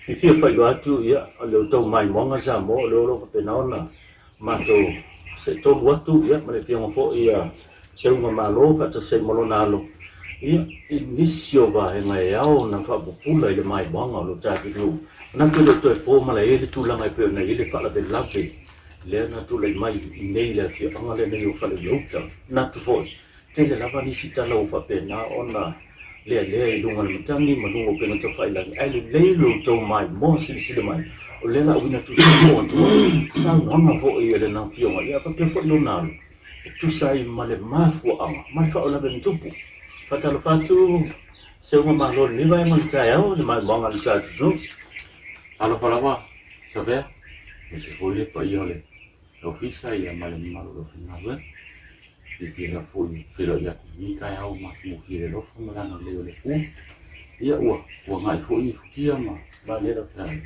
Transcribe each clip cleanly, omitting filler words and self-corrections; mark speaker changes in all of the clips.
Speaker 1: Fiafia faailoa atu, ia, o le outou maimoaga Samoa, o lea o lo o faapena ona matou seetolu atu, ia, ma le Afioga foi ia Seuga Malo faatasi ai ma lona alo, ia, i nisi o vaega e ao ona faapupula i le maimoaga o lo tatou nuu. Manatu e le o toe po malae le tulaga e pei ona i ai le faalavelave lea na tulai mai i nei i le afioaga lenei o Faleleuta. Manatu foi, tele lava nisi tala ua faapena ona lealea i luga o le matagi ma luga o upega taufailagi, ae lelei lo outou maimoa silasila mai, o lea la uiga tusa atu ai saunoaga foi a lena afioga, ia faapea foi lona alo, e tusa ai ma le mafuaaga ma le faalavelave na tupu. Faatalofa atu Seuga Malo i lenei vaega o le taeao i le maimoaga a le tatou nuu.
Speaker 2: Talofa lava Savea, aemaise foi le paia o le Ofisa ia ma le mamalu o le aufaigaluega. Fiafia lava foi e feiloai atu i lenei taeao matagofie le alofa ma le agalelei o le Atua. Ia ua tuanai foi ni futia ma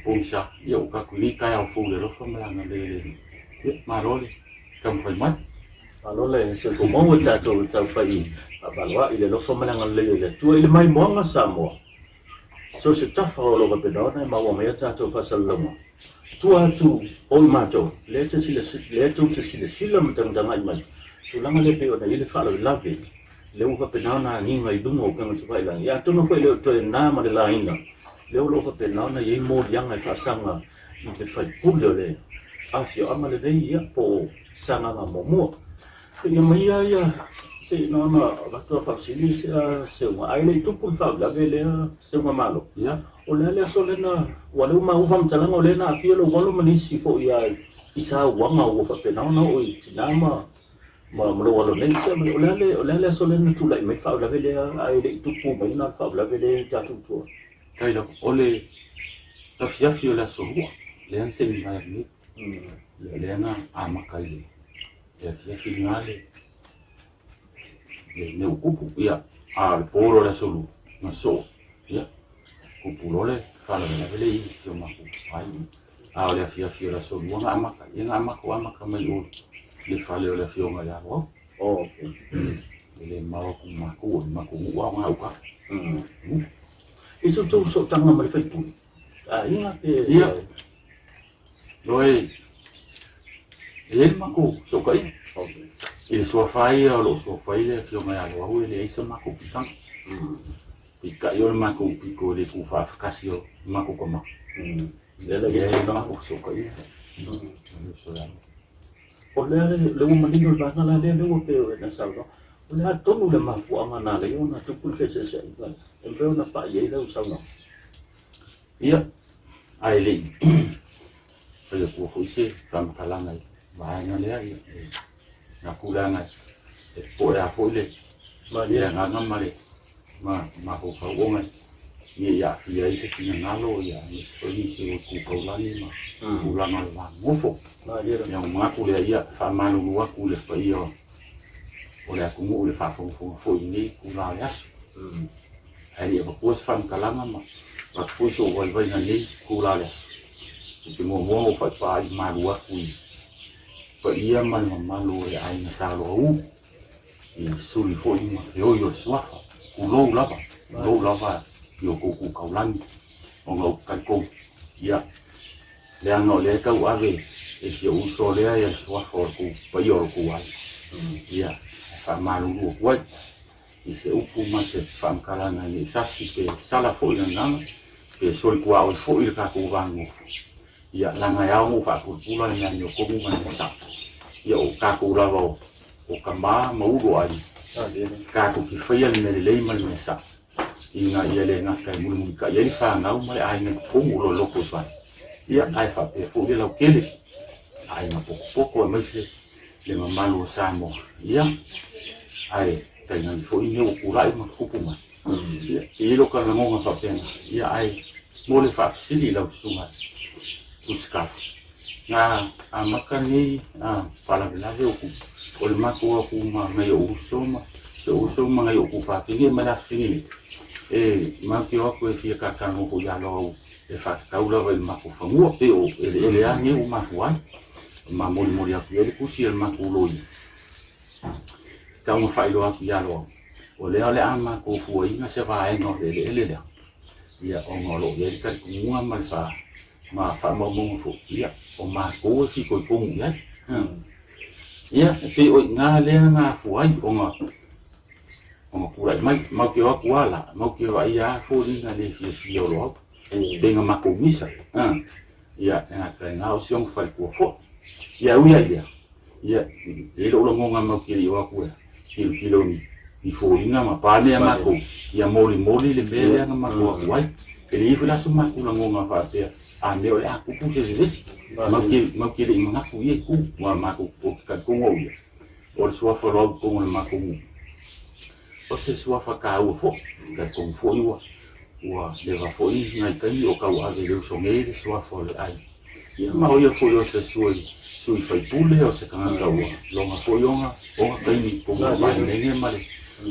Speaker 2: pogisa, ia ua tatou i lenei taeao fou i le alofa ma le agalelei o le Alii. Ia malo le taumafai mai.
Speaker 1: Malo le soifua maua i tatou taufai faavaloai i le alofa ma le agalelei o le Atua i le maimoaga Samoa. So o se tafa o lo o faapena ona e maua mai a tatou faasalalauga. Tua atu o i matou, lea te lea tou te silasila ma tagatagai mai, tulaga lea pei ona i ai le faalavelave, lea ua faapena ona agiga i luga o upega tafailagi. Ia atonu foi e le o toe na ma le laina, lea o lo o faapena ona i ai moliaga e faasaga i le faipule o le afioaga lenei, ia po o Sagaga Muamua. Seia mai ia ia, se i na ona avatu a faafesili Seuga, ae le i tupu le faalavelave lea Seuga Malo.
Speaker 2: Ia.
Speaker 1: O le a le aso lea na, ua lea ua maua faamatalaga o lea na aafia lou alo ma nisi foi i sauaga ua faapena ona oo i tina ma ma lou alo nei. Se o le a le, o le a le aso lea na tulai mai le faalavelave lea ae le i tupu mai na le faalavelave lea i tatou tua?
Speaker 2: Faafetai lava. O le afiafi o le aso Lua lea na se i mavae atu nei, lea na amata i le le afiafi lena le le mea ua tupu. Ia, a o le po loa o le aso Lua, na sosoo, ia, tupu loa le faalavelave lea i si o matou aiga. A o le afiafi o le aso Lua na amata, ia na amata, amata mai o i le fale o le afioga ia Loau.
Speaker 1: Oh, okay.
Speaker 2: E le mamao atu ma matou, o le matou nuu lava o gauta.
Speaker 1: I so outou sootaga ma le faipule, aiga pe?
Speaker 2: Ia, Loe, e i ai le matou fesootaiga. I le suafa ia o lo o suafa ai le afioga ia Loau e leai se matou pitaga. Peitai o le matou pito e le tuufaafakasi o le matou tama.
Speaker 1: Lea la i ai le matou
Speaker 2: fesootaiga.
Speaker 1: O lea lea ua manino le vaega la lea, lea ua pei ona saunoa. O le a tonu le mafuaaga na ala ai ona tupu le feeseeseaiga lea? E mafai ona pai ai lau saunoaga?
Speaker 2: Ia, ae le i fai atua foi se faamatalaga i le vaega lea, ia, e manatu leaga e popoe lava foi le le agaga ma le mafaufau ona ne i aafia ai se finagalo, ia, aemaise foi nisi o itu taulagi ma tulaga o le va nonofo. Ia, ona manatu lea, ia, e faamalulu atu i le paia o le atunuu i le faafogafoga foi i lenei itula o le aso. Ae le i avatua se faamatalaga ma avatu foi sou vaivaiga i lenei itula o le aso, ou te muamua ona ou faaipaa i malu atu i paia ma le mamalu o le aiga Sa Loau, i suli foi ma feoi o le suafa, tulou lava, tulou lava i o outou tu taulagi, ona ou te talitonu, ia, leaga o lea e tauave e si ou uso lea le suafa o le tou paia o lo outou aiga. Ia, e faamalulu atu ai i se upu ma se faamatalaga ne i sasi pe sala foi le gagana, pe solituaoi foi le tatou va nonofo. Ia, leaga e ao ona ou faapulapula le mea amiotonu ma le mea sao. Ia, o tatou lava o, o tama ma ulu o aiga, tatou te faia le mea lelei ma le mea sao, ina ia le gata e mulimulitai ai le fanau ma le aiga i totonu o lo loto i fale, ia, ae faapea foi le lautele, aiga potopoto aemaise le mamalu o Samoa, ia, ae tainane foi mea ua tulai ma tutupu mai. Ia, e i ai lota lagona faapena, ia, ae mo le faafesili i lau susuga Tusikala, na amata nei faalavelave o tupu, o le matou atu ma nai ou uso ma si ou uso ma nai ou tuafafine ma le afafine nei, e matou te o atu e fia talatalanoa foi ia Loau e faatatau lava i le matou fanua, pei o eleele lava nei ua mafua ai. Ma molimoli atu i ai le tusi a le matou loia, e tau ina faailoa atu ia Loau, o lea o le a matou fuaina se vaega o le eleele lea. Ia, ona o lo o i ai le talitonuga ma le fa, ma faamaumauga foi, ia, o matou e fitoitonu i ai. Ia, e pei o i ina lea na afua ai ona ona tulai mai. Matou te o atu lava la, matou te vaaia lava foliga le fiafia o Loau, pei na matou misa. Ia, e gata i na o si ona faletua foi. Ia, ui ai lea, ia, e i ai lou lagona matou te le i o atu e tilotilo ni foliga ma pane a matou, ia molimoli le mea lea na matou o atu ai. E le i i ai foi la so matou lagona faapea, a mea o le a tupu se vevesi. Matou te le i manatu i ia itu, aua matou ou te talitonu au ia, o le suafa o Loau i totonu o le matou nuu, O se suafa taua foi, talitonu foi ua ua leva foi nai taimi o tauave i le uso nei le suafa o le ai. Ia ma o ia foi o se sui sui faipule o se tagata ua loga foi ona ona taimi i totonu o le Palemene ma le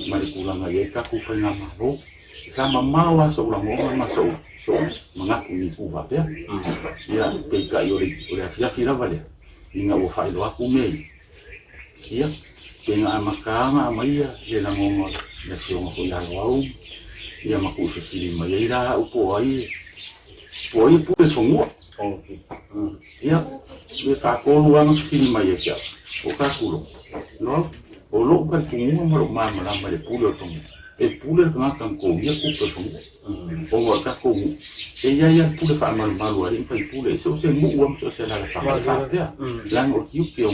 Speaker 2: ma le tulaga i ai tatou faigamalo. Sa mamao lava sou lagona ma sou sou manatu i ni itu faapea. Ia peitai o le o le afiafi lava lea ina ua faailoa atu mea ia, Ia, pe na amata lava ona aumaia le lagona o le afioga foi ia Loau, ia ma tuufesili mai ai la au po o ai, po o ai e pule fanua. Ia, le faatolu lava na fesili mai ai se au, o Kakulo, Loau, o lou talitonuga ma lou malamalama i le pule o le fanua, e pule le tagata na togia tupe o le fanua. Ona o le tatou nuu, e i ai lava le pule faamalumalu a alii ma faipule i so o se nuu lava ma so o se alaalafaga e faapea, leaga o tiute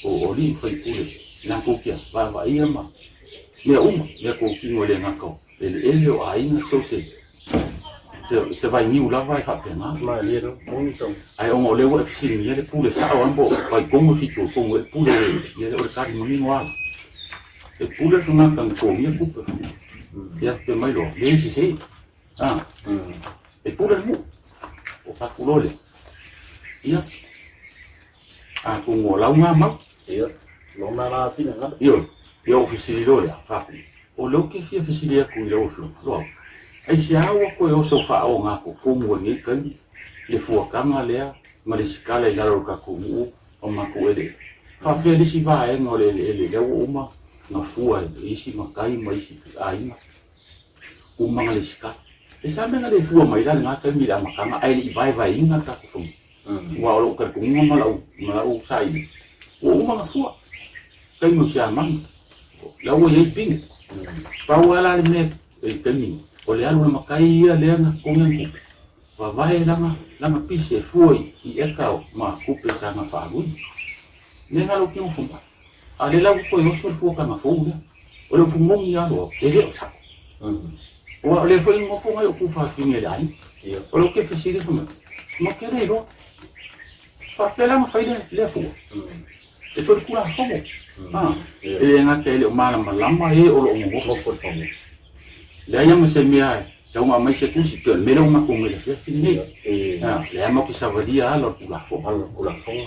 Speaker 2: o alii ma faipule latou te vaavaaia ma mea uma, mea totino e le gata o eleele, o aiga, so o se vainiu lava e faapena. Ae ona o lea ua e fesiligia le pule sao lava po o faitonu e fitoitonu ai le pule, ia o le tali manino lava. E pule le tagata na totogia tupe. Ia fai mai loa, leai sese. Ah, e pule le nuu. O faatu loa lea. Ia, atonu o lau ngā mau.
Speaker 1: Ia, lona la finagalo.
Speaker 2: Ioe, ia ou fesili loa lea, faatu, o lea ou te fia fesili atu i lau afioga, Loau, aisea ua toe oso faaogatotonu ai nei taimi le fuataga lea ma le sikala i lalo o le tatou nuu o matou eleele. Faafefea le isi vaega o le eleele lea ua uma na fua e isi matai ma isi aiga uma na lesitala. E sa mea na le fua mai la lena taimi i le amataga ae le i vaevaeina le tatou fanua. Aua o lou talitonuga ma lau ma lau saili ua uma na fua taimi o Siamani la ua i ai pine. Pau lava la le mea i le taimi o le alu o le matai ia lea na totogi ana tupe Vavae lana lana pisi e fua i eka ma tupe sa na faalui. Ne na lou tino fomai. A le la ua toe oso le fuataga fou lea. O le upu moni lava loa, e le o sao. Aua o lea foi e nofo nai o tuafafine i le aiga. O lea ou te fesili fai mai, ma te le iloa. Faafefea la ona fai lea fua? E solitulafono. E le gata e le o malamalama e o lo o nonofo. Leai lava ma se mea e tau na aumai se tusi pei o le mea lea ua matou omai i le afiafi lenei. Lea matou te savalia ala o le Tulafono.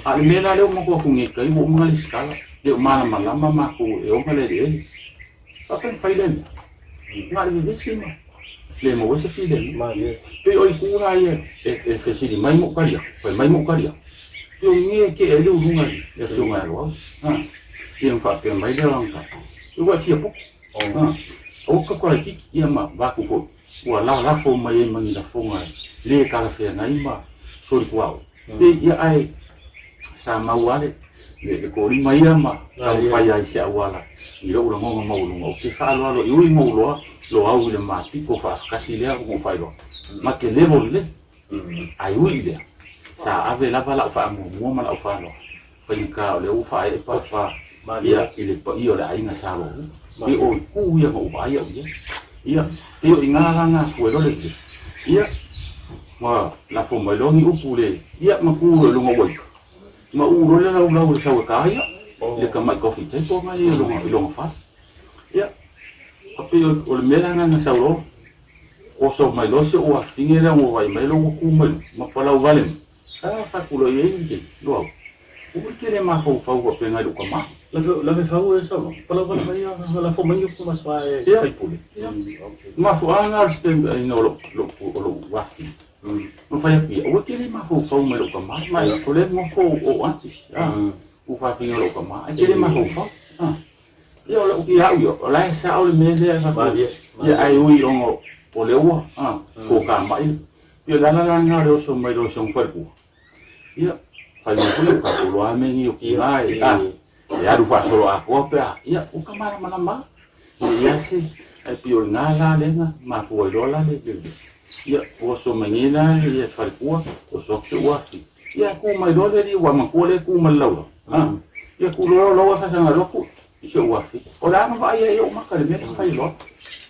Speaker 2: A o le mea la lea ua matou atu nei i tai ua uma ona resitala, le o malamalama matou e ona le eleele. Faafefea ona fai lea mea? Na o le vevesi ma le maua ai se filemu. Pei o itu la ia e fesili mai ma ou tali atu, fai mai ma ou tali atu. Pei o e tea ai le uluga i le afioga ia Loau. Ia ma faapea mai lea o lana tala, ua e fia poto. Aua ka laitiiti, ia ma vaeatu foi, ua lalafo mai ai ma ni lafoga e le talafeagai ma solituaoi. Pei ia ae sa mau lava le tolima ia ma taumafai ai i se auala i lou lagona maualuga ou te faaaloalo i ui ma ou loa Loau i le mapito faatasi lea ua ou faailoa ma te levo lelei. Ae ui i lea, sa ave lava lau faamuamua ma lau faaaloalo, faigata o lea ua faaee papa ia i le paia o le aiga sa Loau. Pei o itu ia na ou vaai au i ai. Ia, pei o i ina la na afua ai loa le vevesi. Ia, ma lafo mai loa ni upu le, ia ma tu loa i luga o uaika, ma uu loa le laulau o le sau e ta ia, le tamai coffee table na ia i lona fale. Ia, a pei o le mea la na sau loa, oso mai loa si ou afafine lea ua vaai mai loa ua tu mai ma palau vale mai. A fai atu loa i ai le Loau, ua te le mafaufau faapena i lou tama.
Speaker 1: Lave fau e sau loa, palau vale mai a lafo mai upu ma sa e faipule.
Speaker 2: Ia, mafuaaga o le stand ina o lou afafine. Ma fai atu ia, ua te le mafaufau mai lou tama, ma o lea e nofo o aunties, ua fafine o lou tama, ai te le mafaufau. Ia o lau ia au ia, o la e sao le mea lea e faapea. Ia ae ui ona O le ua, tokamai. Ia le ala la lena o le oso mai loa i si ona falekua. Ia, fai mai foi ua tatou iloa lava mea nei o tina e, e alu faasoloatoa pe a, ia, ua ka malamalama lava. E leai lava se, ae pei o lena la lea na mafua ai loa la le, ia, oso mai nei la le falekua, oso atu si ou afi. Ia, tu mai loa le alii aua matua lea e tu ma le laulau. Ia, tu loa lau afi asaga loa tu i si ou afi. O le a na vaai ai ou maka i le mea lea fai loa.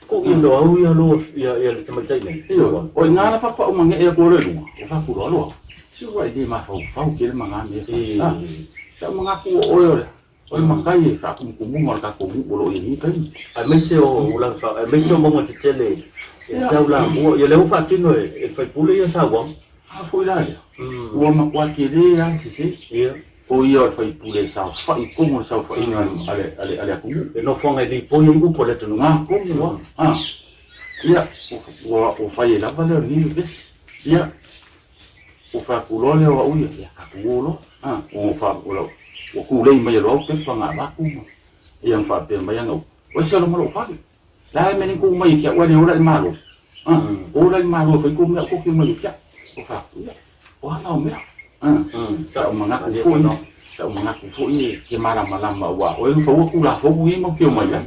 Speaker 1: Ko ia loa au ia loa ia ia le tamaitai nei.
Speaker 2: Ioe, o i ina la faatoa uma nee atu loa i luga, o faatu loa loa. Si ua i le mafaufau tele ma na mea e fai. Sa ou manatu o oe o le o le matai e faatumutumuga o le tatou nuu o lo o i ai nei taimi.
Speaker 1: Aemaise o ulaga aemaise o mauga tetele e tau lamua, ia lea ua faatino e le faipule ia sauaga.
Speaker 2: A foi la lea, ua matua tele lava le sese.
Speaker 1: Ia.
Speaker 2: O ia o le faipule e saofai i totonu o le saofaiga a le atunuu.
Speaker 1: Le nofoaga e lipoi ai upu a le atunuu.
Speaker 2: Ga tonu lava. A. Ia, ua fai ai lava lea o lenei vevesi. Ia, ua fai atu loa lea o au ia, ia tatou o loa. A, ua tulei mai e Loau pepa na avatu ma, ia na faapea mai ana upu, o ese lava ma lou fale. La e mea nei tou mai ia te au ae le ola i Malo. Ola i Malo e fai tou mea tou te omai ia te au. Ua fai atu, ia, o a na o mea. Sa ou manatu foi, sa ou manatu foi e te malamalama aua o oe na faua Tulafono nei matou te omai ai.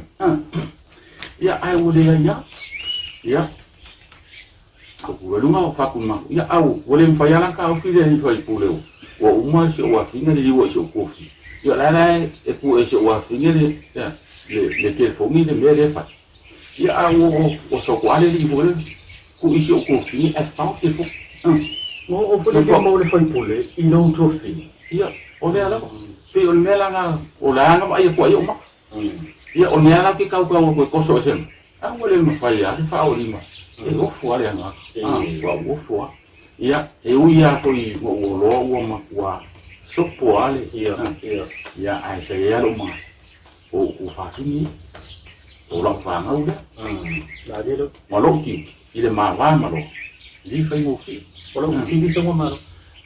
Speaker 2: Ia, ae ua leai lava. Ia, ou pule luga o fai atu i matou, ia au, ua le mafai lava la ona taofi le alii faipule ua uma si ou afine le liua i si ou kofi. Ia o la la e pue e si ou afine le le telefoni le mea lea e fai. Ia a ua sokoa le alii foi lea, tuu i si ou kofi ae fao le telefoni.
Speaker 1: Ua oo foi le lima o le faipule i lou tofi.
Speaker 2: Ia, o lea lava. Pei o le mea la na, o la na vaai atu ai ou maka. Ia, o lea la ou te tautau atu e toso ese mai, a ua le mafai lava le faaolima, e ofo lava le agaga. Ua ou ofo lava. Ia, e ui lava foi ina ua loa ua matua sopo lava le, ia, ae sa i ai lava lou manatu, o ou tuafafine ia, o lau fanau lea, ma lou tiute i le mava ma loa, e le faigofie.
Speaker 1: O lau fesili se ua malo,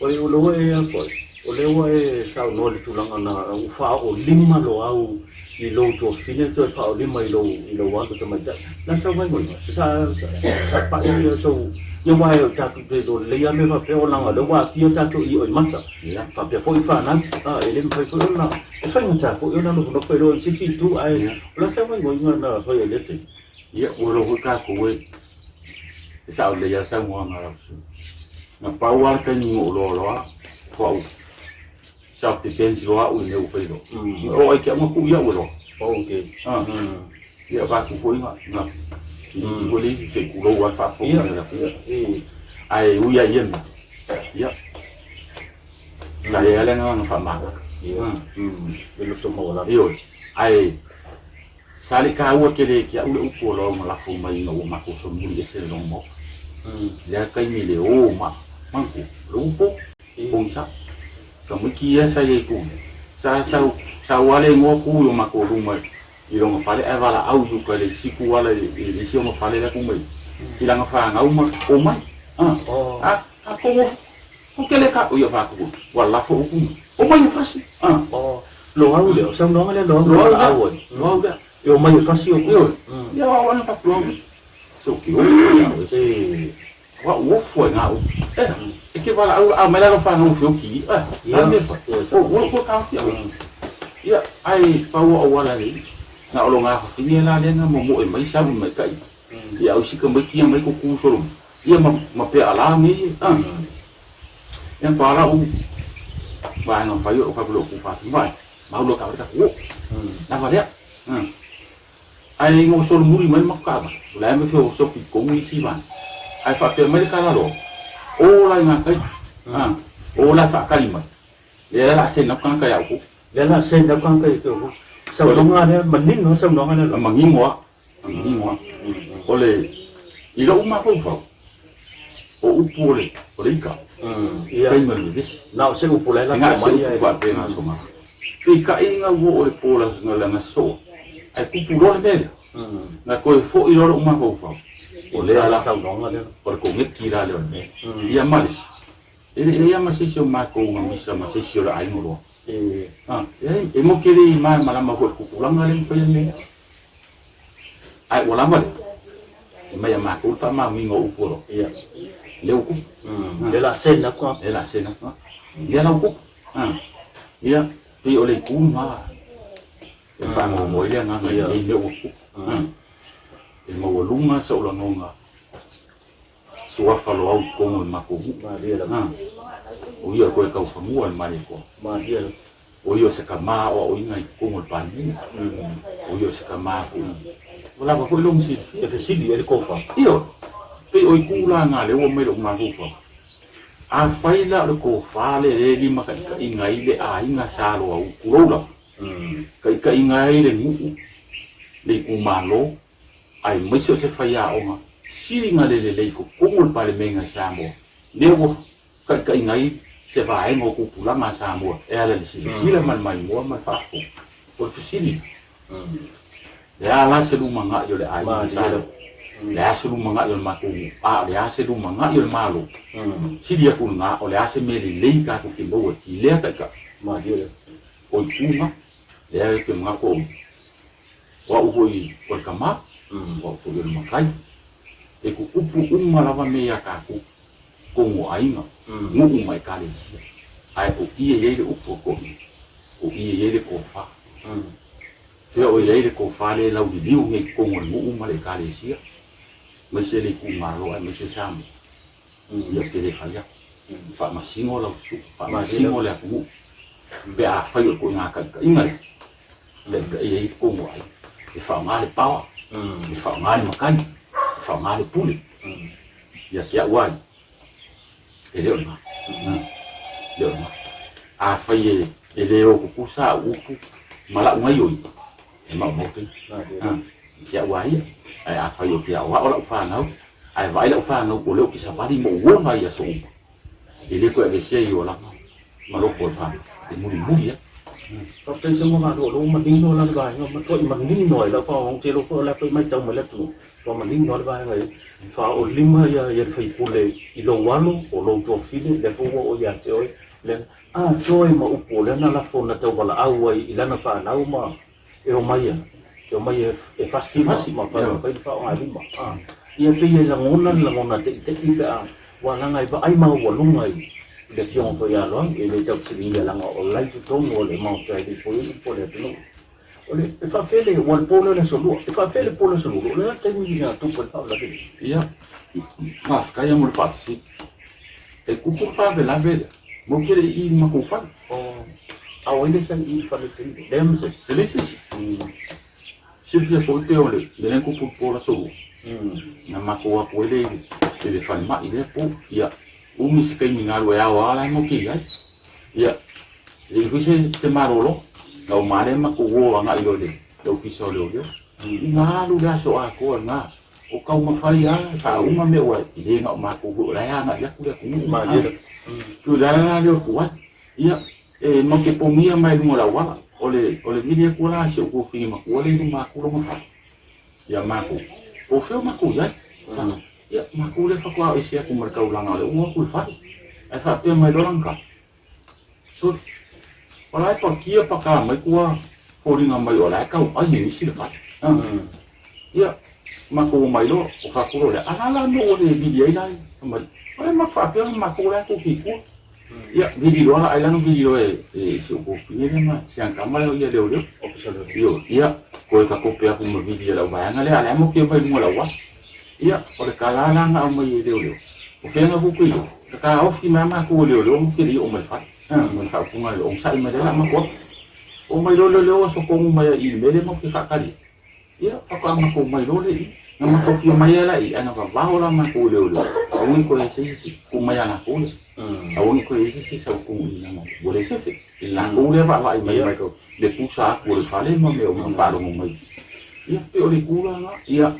Speaker 1: o lea ua e a foi, o lea ua e saunoa i le tulaga na ua faaoolima Loau i lou tuafafine toe faaoolima i lou i lou alo tamaitai. Na sau vaivaiga, sa sa pai ia sou ia aua e tatou te iloa lelei lava mea faapea o leaga o lea ua aafia tatou i oimata. Faapea foi fanau, e le mafai foi ona e faigata foi ona nofonofo e iloa i se isi itu ae o le a sau vaivaiga na fai ai i lea taimi?
Speaker 2: Ia, ua iloa foi tatou e e sao lelei lava le saunoaga a lau susuga. Na pau lava le taimi na ou loa loa, faatoa ou self defense loa au i mea ua fai loa. Na oo ai ki au na tuu ia'u e loa.
Speaker 1: Okay.
Speaker 2: Ia avatu foi na na kiliki foi le isi se i tulou lava le faafofoga mai a le atunuu. Ae ui lava i ia mea, ia, sa i ai lava le agaga faamagalo.
Speaker 1: Le loto maualalo.
Speaker 2: Ioe, ae Sa le taua tele ki a'u le upu o Loau na lafo mai ina ua matou solomuli ese le lona maota. I lea taimi le o ma manatua, o le upu pogisa. Tamaiti ia sa iai tuli, sa sau sau a le igoa tu i o matou luma i lona fale ae valaau i uka i le isi tu ala i le isi ona fale lea tu mai i lana fanau ma omai. A a kogo ko tele ka ia fa tu ua lafo upu mai. Omai e fasi.
Speaker 1: Loau lea, o saunoaga lea Loau na valaau ai.
Speaker 2: Loau lea.
Speaker 1: E omai e fasi o
Speaker 2: Ioe. Ia o ana fa loau. So ke ofo ia oe.
Speaker 1: E.
Speaker 2: Wa u ofo ai ngā upu. E, e ke valaau a mai la lo whanau whioki. E, la me fa. O, ua kua ka whia. Ia, ai pau o wala le. Na o lo ngā whawhine la le ngā mo e mai sau mai kai. Ia au sika mai kia mai ko kū solo. Ia ma, ma pea ala ngi. Ah. Ia pa la u vaega fai o fai lo ku fa vai. Mau lo ka ka ku. Na va lea. Ai ngo sol muri mai ma ka ba. La me fio so fi ko ngi si van. Ai fa pe mai ka la lo. O la nga kai. Ah. O la fa kali mai. Le la se na ka ka ya ku.
Speaker 1: Le la se na ka ka ya ku. Saunoaga lea manino saunoaga lea.
Speaker 2: Mangingo a. Mangingo a. O le i lou mafaufau o upu o le o le ika.
Speaker 1: Ia.
Speaker 2: Tai ma le vevesi.
Speaker 1: Na o se upu la e
Speaker 2: lafo mai e. Faapena soga. Peitai ina ua oo le po la na soa, ae tupu loa le mea lea. Na toe foi loa lou mafaufau, o lea la
Speaker 1: saunoaga lea.
Speaker 2: O le koneti la lea o le mea. Ia ma le isi. E leai lava ma se isi o matou na misa ma se isi o le aiga loa. E mo ke le i malamalama foi i le tupulaga lea na faia le mea. Ae ua lava lea. E mai a matou le faamaoniga o upu o lo.
Speaker 1: Ia.
Speaker 2: Lea ua tupu.
Speaker 1: Lea la sena atu.
Speaker 2: Lea la sena atu. Lea la ua tupu. Ia, pei o le itu lena e faamoemoe ai le agaga i lenei mea ua tupu. E maualuga sou lagona suafa Loau i totonu o le matou nuu. O ia o le toe taufanua i le Malietoa. O ia o se tama aoaoina i totonu o le Palemene. O ia o se tama foi ua lava foi lona silafia.
Speaker 1: E fesili ai le tofa.
Speaker 2: Ioe. Pei o itu la na lea ua mai lou mafaufau. Afai la o le tofa lea e limataitaiina ai le aiga Sa Loau, tulou lava, taitaiina ai le nuu, le itumalo, aemaise o se faiaoga sili na le lelei i totonu o le Palemene a Samoa, lea ua taitaiina ai se vaega o tupulaga a Samoa e ala i le silasila ma le maimoa ma le faafofoga. O le fesili lena, le a la se lumanai o le aiga Samoa? Le a se lumanai o le matou nuu? A o le a se lumanai o le Malo? Sili atu lena, o le a se mea lelei tatou te maua i lea taitai? O itu na, lea ou te manatu au, o au foi o le tama, o au foi o le matai, e tutupu uma lava mea ia tatou. Tonu o aiga, nuu ma ekalesia, ae o i e i ai le upu a toeaiina, o i e i ai le tofa. Fea o i ai le tofa lea e lauliliu nei i totonu o le nuu ma le ekalesia, aemaise le itumalo aemaise Samoa, ia ou te le fai atu. Faamasino lau susuga, faamasino le atunuu, pe afai o le ituaiga taitaiga lea, taitai ai totonu o aiga, e faaaoga le power, e faaaoga le matai, e faaaoga le pule. Ia te au ai, e le o lena. E le o lena. Afai e le o tutusa au upu ma lau gaioiga, e maumau taimi. I te au a ia, ae afai ou te aoao lau fanau, ae vaai lau fanau o lea ou te savali ma ou ola i aso uma, e le toe aveesea i olaga ma loto o le fanau, e mulimuli ai.
Speaker 1: Faafetai Seuga o lea ua manino la le vaega, matuai manino ai lau faalogo, ou te iloa foi o le a foi matau mai le atunuu, ua manino lava le vaega ia. Faaolima ia le sui usufono i lou alo, o lou tuafafine, lea foi ua oo ia te oe, lea atoa ai ma upu o lea na lafo na tauvalaau ai i lana fanau ma e omai e omai e fasi ma fai le faaaogalima. Ia pei e lagona le lagona teitei pe a ua laga e vaai maualuga i le afioga foi ia Loau, e le taufesiligia leaga o la i totonu o le Maota e le i poi upu a le atunuu. O le, e faafefea le, ua le po lea o le aso lua, e faafefea le po o le aso lua, o le a le taimi na tupu ai le faalavelave lea?
Speaker 2: Ia, faafetai lava mo le faafesili. E tupu le faalavelave lea, matou te le i i le matou fale.
Speaker 1: Oh, a o ai le sa i i le fale i le taimi lea? Leai ma se isi?
Speaker 2: E leai se isi. Silafia foi pei o le mea lea na tupu i le po o le aso lua, na matou o atu ai lea i le falemai i lea po. Ia, umi se taimi na alu ai ao lava la e matou te i ai. Ia, e leai foi se malolo, na uma lava lea matou o agai loa i le ofisa o leoleo. Ina alu le aso atoa i lena aso, o taumafai lava e faauma mea aua e le na o matou foi o la e agai atu le atunuu. O le ala la lea o le tuai. Ia, e matou te pogia mai luga o le auala, o le vili atu la i si ou tuafafine matua lea i luma atu lona fale. Ia matou, po o fea o matou i ai. Ia, matou lea faatoa ese atu ma le taulaga o le ua atu i le fale. Ae faapea mai loa lana tala, Sole, o la e pakia paka mai tua foliga mai o la e tau ai e nisi le fale. Ia, matou omai loa, o faatu loa lea, a la la mea ua le vili ai la ia? Fai mai, o le matou faapea ona matou la e tou te i tua. Ia, vili loa la, ai la na vili loa e si ou tuafafine lea ma si ana tama lea o ia leoleo. Ioe, ia, toe tatope atu ma vili e lau vaega lea, a o la e matou te omai i luga o le auala. Ia, o le tala la na aumai e leoleo, o fea na tupe i ai? Na taofi mai lava matou e leoleo matou te le i oo mai i le fale, ma le faaupuga lea, onosai mai lea o le a matou atu. Oo mai loa leoleo aso tonu mai i le mea lea matou te faatali ai. Ia, faatoa matou omai loa lea i i. Na matou fia mai lava la i i, ae na vavao la matou e leoleo, aua ne i toe i ai se isi, tuu mai ia latou lea. Aua ne i toe i ai se isi e sau i totonu i i leaga ua le sefe. I latou lea vaavaai mai mai le pusa atu o le fale ma mea uma faalogo mai. Ia, pei o le itu la lena. Ia,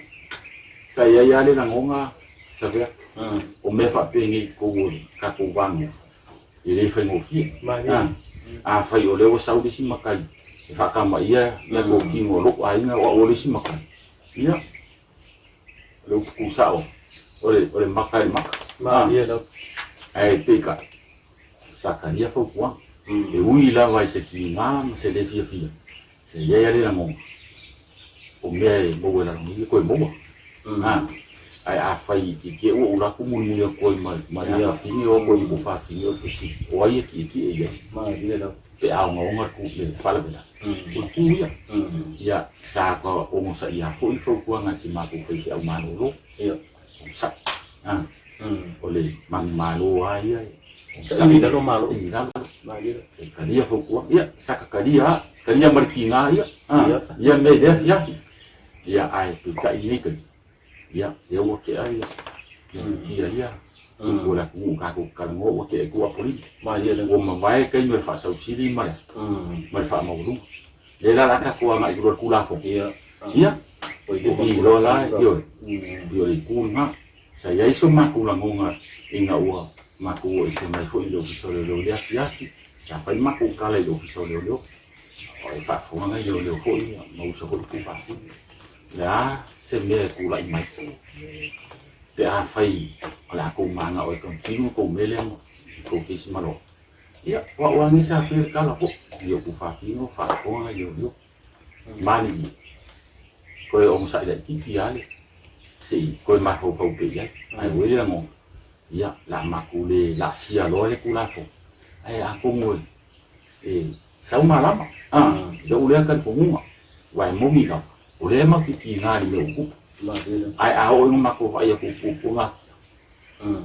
Speaker 2: sa i ai lava le lagona, Savea, o mea faapenei i totonu o le tatou va nofo, e le faigofie. Afai o lea ua sau le isi matai e faatamaia ia totino o lou aiga o au o le isi matai, ia, o le upu tuusao, o le maka i le maka. Ae peitai, sa talia fautuaga. E ui lava i se tiga ma se le fiafia, sa i ai lava le lagona, o mea e maua i lalo nei e toe maua. Ae afai i te ua ou laku mulimuli atu ai ma ma le afafine o atu ai ma fafine o le fesili, o ai e tietie i ai?
Speaker 1: Malie lava.
Speaker 2: Pe a ogaoga le ku le faalavelave. O le ku ia. Ia sa ka ogosaia foi le fautuaga a si matou faifeau malolo. Ogasai. A o le manumalo lava ia e
Speaker 1: Saili i lalo malo.
Speaker 2: I lalo.
Speaker 1: Malie lava.
Speaker 2: E talia fautuaga. Ia sa ka talia lava. Talia ma le tiga ia. A ia mea i lea afiafi. Ia ae peitai lenei taimi. Ia, lea ua tea ia, ia futia ia, upu a le atunuu tatou te talanoa ua tea i tua Apolima.
Speaker 1: Malie lava.
Speaker 2: Ua mavae taimi o le faasausili ma le, ma le faamaualuga. Lea la o le a tatou agai i luga o le Tulafono.
Speaker 1: Ia.
Speaker 2: Ia, o i loa la, ioe, i o le itu lena. Sa i ai so matou lagona ina ua matou o ese mai foi i le Ofisa o Leoleo i le afiafi, sa fai le matou tala i le Ofisa o Leoleo. E faafofoga nai leoleo foi ma uso foi tuufafine. O le a se mea e tulai mai pe afai o le a tou manao e continue le tou mea lea ma tou case ma loa. Ia, o au lava lenei sa faia le tala foi i ou tuufafine o faafofoga nai leoleo. Malilie, toe onosai laitiiti lava le se i toe mafaufau pea i ai. Ae ua i ai le lagona, ia, o le a matou le laasia loa le Tulafono, ae atonu e E sau malama, a, i lou lea talitonuga, aua e moni lava, o lea matou te tiga i le mea ua tupu. Ae a oo ina matou vaai atu i puapuaga atu.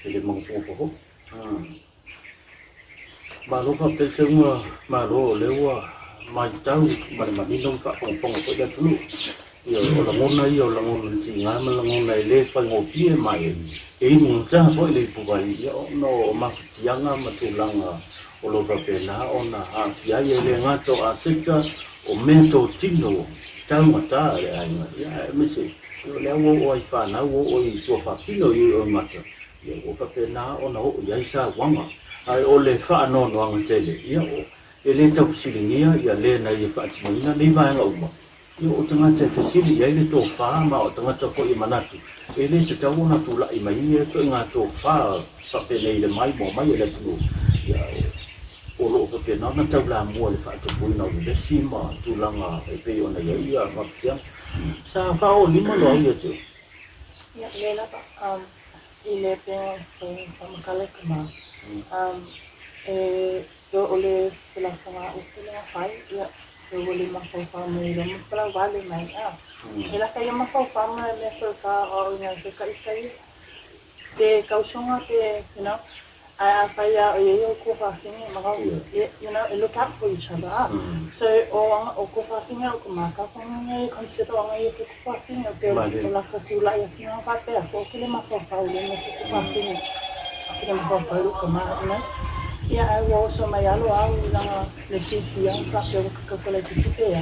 Speaker 1: E le magofogofa foi. Malo faafetai Seuga, malo o lea ua matau ma le manino ma faafogafoga foi le atunuu. Ia, o lagona ia o lagona tiga ma lagona e le faigofie ma e igugata foi le ipuvai, ia, ona o mafatiaga ma tulaga o lo o faapena ona aafia ai, e le gata o aseta, o meatotino taugata a le aiga, ia, aemaise o lea ua oo ai i fanau, ua oo i tuafafine o i o mata, ia, ua faapena ona oo i ai sauaga. Ae o le faanoanoaga tele, ia, e le tau fesiligia ia le na ia faatinoina nei vaega uma, Ia, o tagata e fesili i ai le tofa ma o tagata foi e manatu e le tatau ona tulai mai ia ituaiga tofa faapenei i le maimoa mai e le atunuu, ia, o lo o faapena ona taulamua i le faatupuina o vevesi ma tulaga e pei ona i ai ia mafatiaga. Sa faaoolima loa au ia te oe.
Speaker 3: Ia, lea lava, i le pea faamatala i ka ma, e O le felafoga upu lea fai, ia, e ua le mafaufau mai loa ma palauvale mai, a. E laka ia mafaufau ma mea foi ka o ina se ka ita ia. Pe kausoga pe, you know, ae a fai a o ia o kua whawhinga, ma kau, you know, e look out for each other, a. So, o anga, o kua whawhinga o ka maka, ko nga ngai consider o anga ia ke kua whawhinga, pe o laka tūlai a ki ngā whapea, ko o kele mafaufau le me ke kua whawhinga. Ke le mafaufau lo ka ma, you know. Ia, ae ua oso mai alo au i langa le fiafia faapea ua kakauka lai te tupe ia.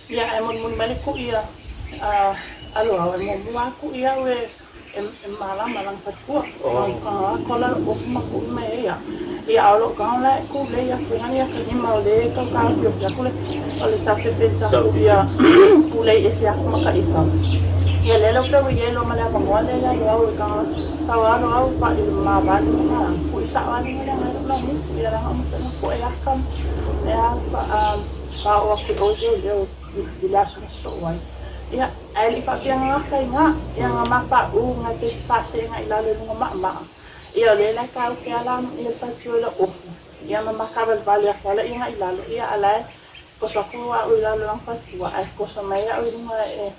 Speaker 3: Ia, ae mulimuli mai le kuʻi a alo au, e muamua lava kuʻi au e e malama lana fatua. A kola ofu ma kuʻi mai ai ia. Ia, a o loʻu tago la e ku lei aku i ia ka lima o le kau kāofiofia aku le o le self defense aku ia ku lei ese aku ma ka ika. Ia le leo pe ua i ai loa ma le avanoa lea ia alo au i ka Tau alo au pa i ma vali ma ku i sa vali ma le ngai lo mu ia la ma pe ko e aka e a fa a fa o aku o leo leo i le aso na so ai ia ai li fa pia nga kai nga ia nga ma pa u nga te fa se nga i lalo lunga ma ma ia le la ka u ke ala ia fa tio le ofu ia ma ma ka vali aku ala ia nga i lalo ia ala koso aku a u i lalo lang fa tua ai koso mai a u i lunga e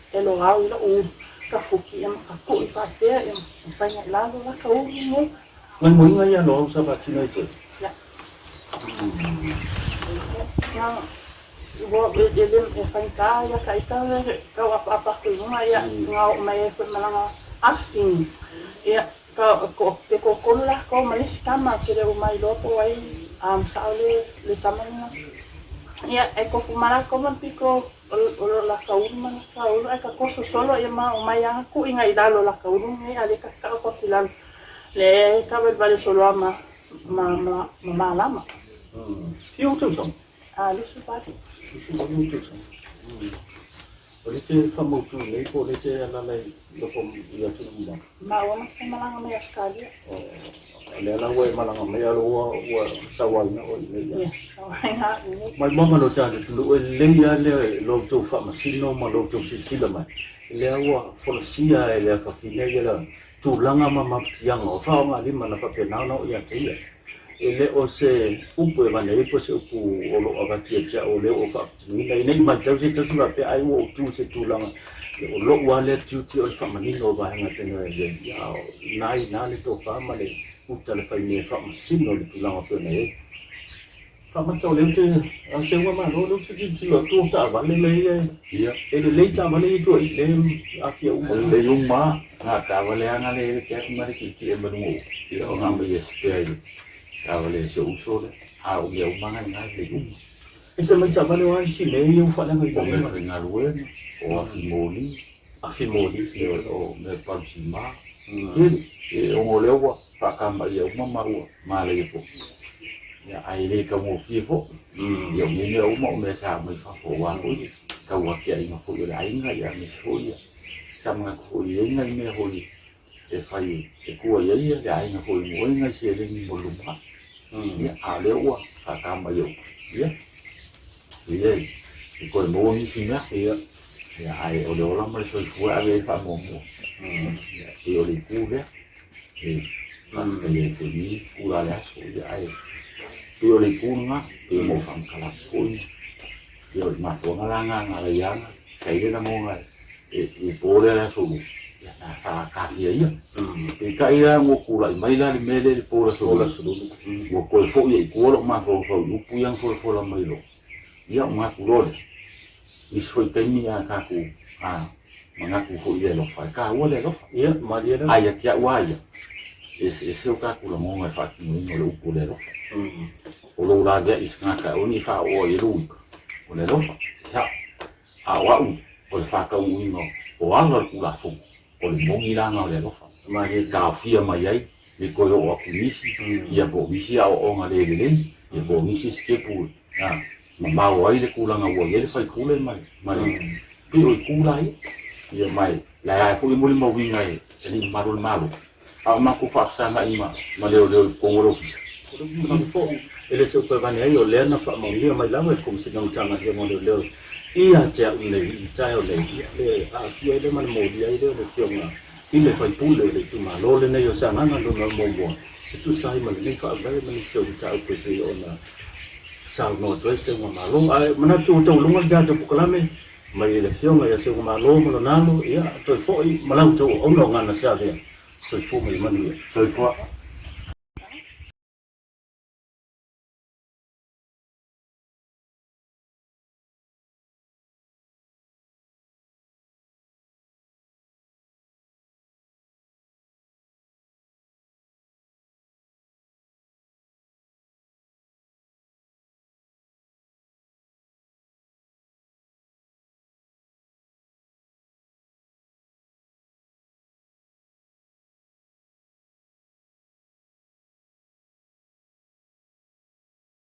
Speaker 3: E lo au i loʻu ka fuki ia ma ka kuʻi faapea ia ma fai i lalo la ka ulu mo.
Speaker 1: Ngai moiga ia lo au sa faatino ai toe.
Speaker 3: Ia. Ia ua e le e faigata ia ka ita le kau apaapa aku i luga ia nga oo mai ai foi ma lana afifini. Ia ka ko pe kokolu lakou ma le isi tama ke le uma iloa po o ai sao le le tama lena. Ia e kofu ma lakou ma le piko O lo laka ulu ma laka ulu ae ka koso solo ia ma o mai a kuʻi ngai lalo laka ulu nei a le ka kau ko lalo le ka wale wale solo a ma ma ma ma malama.
Speaker 1: Fia o tausaga?
Speaker 3: A 28.
Speaker 1: 28 tausaga. O lea e te faamautu nei po o lea e te alaala i loko i atunuu mamao?
Speaker 3: Maua ma te malaga mai Australia.
Speaker 1: O lea la ua e malaga mai a ua sauaina oe i nei.
Speaker 3: Ia, sauaina au i nei.
Speaker 1: Maimoaga lo tatou atunuu, e lelei lava lea lo outou faamasino ma lo outou silasila mai, lea ua folasia e le afafine ia tulaga ma mafatiaga o faaaogalima na faapena ona oo ia te ia. E le o se upu e avane ai po o se upu o lo o avatu ia te au o lea ua ou faapatinoina ina i matau se tasi faapea ai ua ou tu i se tulaga o lou lava lea tiute o le faamanino o vaega e pei ona i ai. A o ina i ina le tofa ma le uta le faimea e faamasino le tulaga e pei ona i ai. Faamata o lea ou te seuga malo lea ou te tilotilo atu o taavale lea ia e lelei taavale ia tuuai lea e aafia uma.
Speaker 2: E lelei uma lava taavale lava na lea e te atu ma le tietie mai luga o ia o na aumai e spare i le taavale a si ou uso lea a o mea uma na i ina e lelei uma.
Speaker 1: Ese mai taavale o a isi mea ia ua faaleagaina
Speaker 2: O mea faigaluega, o afi moli,
Speaker 1: afi moli,
Speaker 2: o mea palusima, tele. E ona o lea ua faakamaia uma ma ua malaia foi. Ia, ae le taugofie foi. Ia, o nei mea uma o mea sa aumai fafo aua foi le tauatiaina foi o le aiga, ia aemaise foi ia sa manatu foi e i ai nai mea foi e fai e tua i ai le aiga foi e maua ai nai seleni mo le lumanai. Ia, a o lea ua faakamaia uma, ia, ia e toe maua nisi mea. Ia, ae o le ola ma le soifua e ave ai le faamuamua. Ia, pei o le itu lea. E faafetai ai foi i lenei itula o le aso. Ia, ae pei o le itu lena, pei ona ou faamatala atu foi, ia o le mafuaaga la lena na ala ai ona fai le lagona i le po lea le aso Lua, ia na faatafia ia. Peitai la ua tulai mai la le mea lea i le po o le aso Lua, ua toe foi ai i tua lou mafaufau i upu ia na folafola mai loa. Ia ona manatu loa lea, nisi foi taimi a tatou a manatu foi i le alofa, e taua le alofa.
Speaker 1: Ia, malie lava.
Speaker 2: Ae ia te au lava ia, e eseese o tatou lagona e faatinoina o le upu o le alofa. O lou laveai i se tagata e aua ne i faaoo ai e lou ika, o le alofa, e sao. A o au, o le faataunuuina o ala o le Tulafono, o le moni la lena o le alofa.
Speaker 1: Malie.
Speaker 2: Taofia mai ai le toe oo atu i nisi, ia po o nisi aoaoga le lelei, ia po o nisi sitepu a mamao ai le tulaga ua i ai le faipule ma le ma le pei o itu la ia. Ia ma e la e foi e molimauina e alii mamalu o le Malo, a o matou faafesagai ma ma leoleo i totonu o le ofisa.
Speaker 1: O le upu foi, e le se upu e avane ai, o lea na faamaonia mai lava e le Komesina o Matagaluega o Leoleo ia te au nei i le taeao nei, ia le aafia ai lea ma le molia ai lea o le Afioga i le faipule o le itumalo lenei o Sagaga Lona Muamua e tusa ai ma lenei faavae ma nisi o mataupu e pei ona saunoa atu ai Seuga Malo. Ae manatu ua taualuga le tatou polokalame mai le Afioga ia Seuga Malo ma lona alo, ia toe foi ma la outou auauna o Gana Savea. Soifua ma ia manuia.
Speaker 2: Soifua.